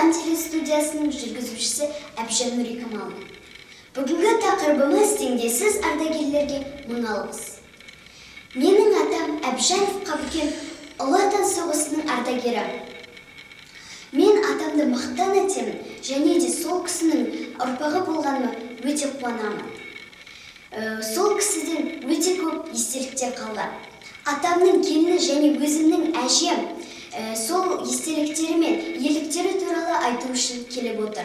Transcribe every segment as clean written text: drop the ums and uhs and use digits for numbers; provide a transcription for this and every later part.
Отан телестудиясының жүргізушісі Әбжан Нұрикамалова. Бүгінгі тақырыбымыз теңдессіз ардагерлерге мың алғыс. Менің атам Әбжанов Қабыкен Ұлы Отан соғысының ардагері. Мен атамды мақтан етемін және де сол кісінің ұрпағы болғаныма өте қуанамын. Сол кісіден өте көп естеліктер қалған. Атамның келіні және өзімнің әжем сол естеліктері мен ерліктері туралы айту үшін келіп отыр.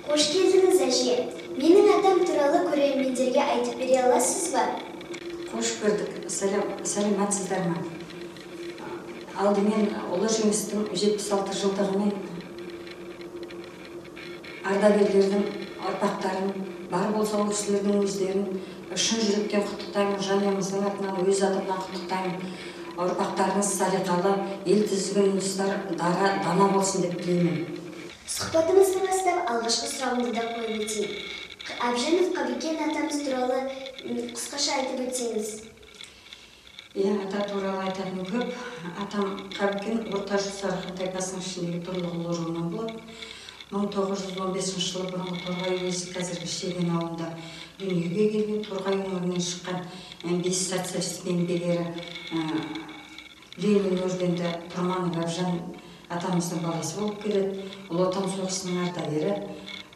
Қош келдіңіз, әже. Менің атам туралы көрермендерге айтып бере аласыз ба? Қош көрдік. Сәлеметсіздер ме? Алдымен Ұлы Жеңістің 76 жылдығымен ардагерлердің ұрпақтарын, бар болса ол кісілердің өздерін шын жүректен құттықтаймын. Жанұямыздың атынан, өз атымнан құттықтаймын. Ұрпақтарыңыз салиқалы, ел тізгінін ұстар дара дана болсын деп тілеймін. Сұхбатымызды бастап, алғашқы сұрағымды да қойып өтейін. Әбжанов Қабыкен атамыз туралы қысқаша айтып өтсеңіз. Иә, ата туралы айтатын көп. Атам Қабыкен Орта жүз Сарыарқа тайпасының ішіндегі Тұрлығұл руынан болады. 1915 жылы бұрынғы Торғай уезі, қазіргі Шеген ауылында дүниеге келген. Торғай өңірінен шыққан 5 социалистік еңбек ері, Ленин орденді Тұрманов Әбжан атамыздың баласы болып келеді. Ұлы Отан соғысының ардагері.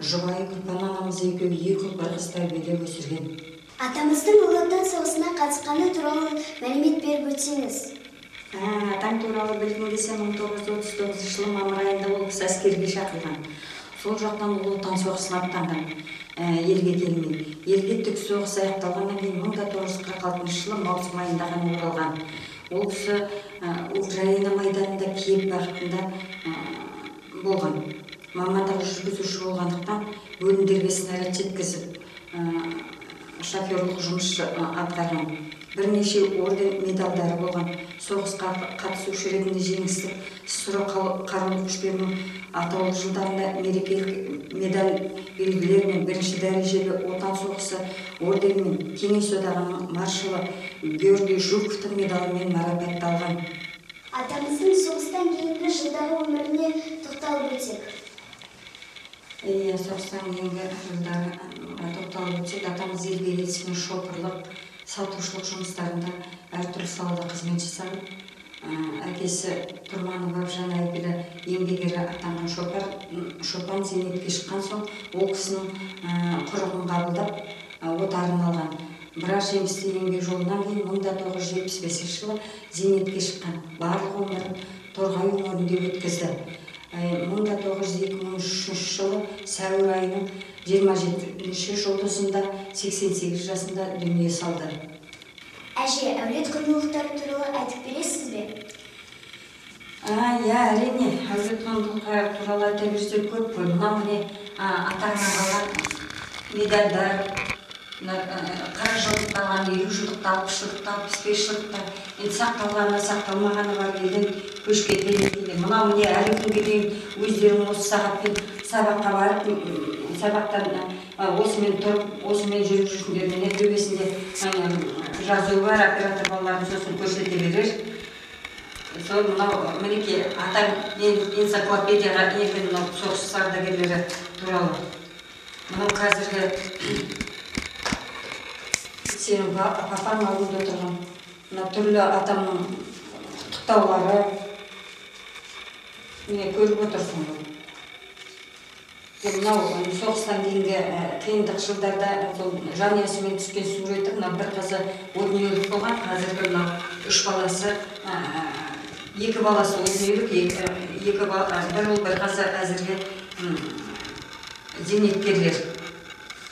Жұбайы Күлпан анамыз екеуі екі ұл, бір қыз тәрбиелеп өсірген. Атамыздың Ұлы Отан соғысына қатысқаны туралы мәлімет беріп өтсеңіз. Атам туралы білгім келсе, 1939 жылы мамыр айында ол кісі әскерге шақырылған. Сол жақтан Ұлы Отан соғысына аттанған, елге келмей. Елге түк соғыс аяқталғаннан кейін 1946 жылы маусым айында ғана оралған. Ол кісі Украина майданында Киев бағытында болған. Мамандығы жүргізуші болғандықтан бөлімдерге снаряд жеткізіп, шоферлық жұмыс атқарған. Бірнеше орден медалдары болған. Соғысқа қатысушы ретінде жеңісті СССР қарулы күштерінің атаулы жылдарында мерекелік медаль белгілерімен, бірінші дәрежелі Отан соғысы орденімен, Кеңес Одағының маршалы Георгий Жуковтың медалімен марапатталған. Атамыздың соғыстан кейінгі жылдағы өміріне тоқталып өтсек. Иә, соғыстан кейінгі жылдарға тоқталып өтсек, атамыз елге келісімен шопырлық, сатушылық жұмыстарында әртүрлі салада қызмет жасаған. Әкесі Тұрманов Әбжан әйгілі еңбек ері атанған шопан зейнетке шыққан соң ол кісінің құрығын қабылдап, отарын алған. Біраз жемісті еңбек жолынан кейін 1975 жылы зейнетке шыққан. Барлық өмірін Торғай өңірінде өткізді. 1903 жылы сәуір айының 27 жұлдызында 88 жасында дүние салды. Әже, әулет құндылықтары туралы айтып бересіз бе? Иә, әрине, әулет құндылықтары туралы айта берсек көп қой. Мынау міне атаңнан қалған медальдар, 40 жылдықта алған, 50 жылдықта, 60 жылдықта, 65 жылдықта, енді сақталғаны, сақталмағаны бар, елден көшкен келгенде. Мынау міне әлі күнге дейін өздерің осы сағатпен сабаққа барып, сабақтан осымен тұрып, осымен жүріп жүрсіңдер. Міне төбесінде жазуы бар, оператор балалардың сосын көрсете берер. Сол мынау мінекей атаң энциклопедияға енген мынау соғыс ардагерлері туралы. Мынау қазіргі сенің папаң алдында тұрған мына түрлі атамның құттықтаулары, міне көріп отырсың ғой. Мынау соғыстан кейінгі қиындық жылдарда сол жанұясымен түскен суреті. Мына бір қызы о дүниелік болған, қазіргі мынау үш баласы, екі баласы о дүниелік, бір ұл, бір қызы әзірге зейнеткерлер.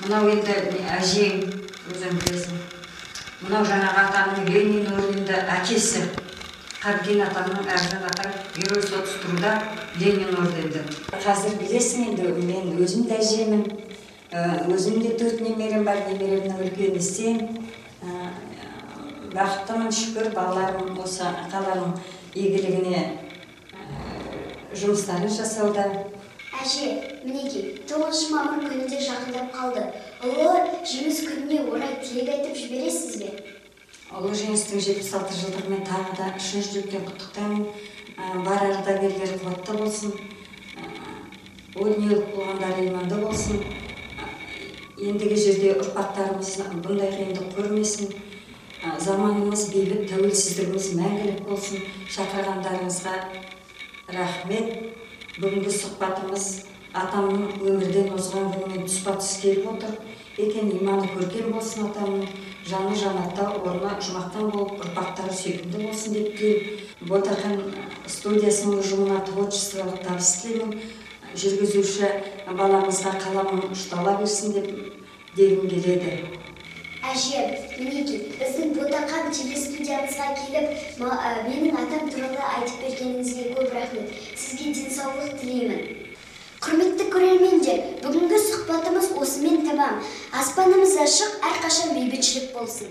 Мынау енді әжең, өзің білесің. Мынау жаңағы атамның Ленин орденді әкесі Қабыкен атамның, Әбжан атам Герой соцтруда Ленин орденді. Қазір білесің енді, мен өзім де әжемін, өзім де 4 немерем бар, немеремнің үлкені сен. Бақыттымын, шүкір, балаларым осы қаланың игілігіне жұмыстарын жасауда. Әже, мінекей, 9 мамыр күні де жақындап қалды. Ұлы Жеңіс күніне орай тілек айтып жібересіз бе? Ұлы Жеңістің 76 жылдығымен тағы да шын жүректен құттықтаймын. Бар ардагерлер қуатты болсын. О дүниелік болғандары иманды болсын. Ендігі жерде ұрпақтарымыз бұндай қиындық көрмесін. Заманымыз бейбіт, тәуелсіздігіміз мәңгілік болсын. Шақырғандарыңызға рахмет. Бүгінгі сұхбатымыз атамның өмірден озған күнімен тұспа-тұс келіп отыр екен. Иманы көркем болсын атамның, жаны жанатта, орны жұмақтан болып, ұрпақтары сүйкімді болсын деп тілеймін. Ботақан студиясының ұжымына творчестволық табыс тілеймін. Жүргізуші баламызға қаламын ұштала берсін деп дегім келеді. Әже, мінекей, біздің Ботақан телестудиямызға келіп, менің атам туралы айтып бергеніңізге көп рахмет. Сізге денсаулық тілеймін. Құрметті көрермендер, бүгінгі сұхбатымыз осымен тамам. Аспанымыз ашық, әрқашан бейбітшілік болсын.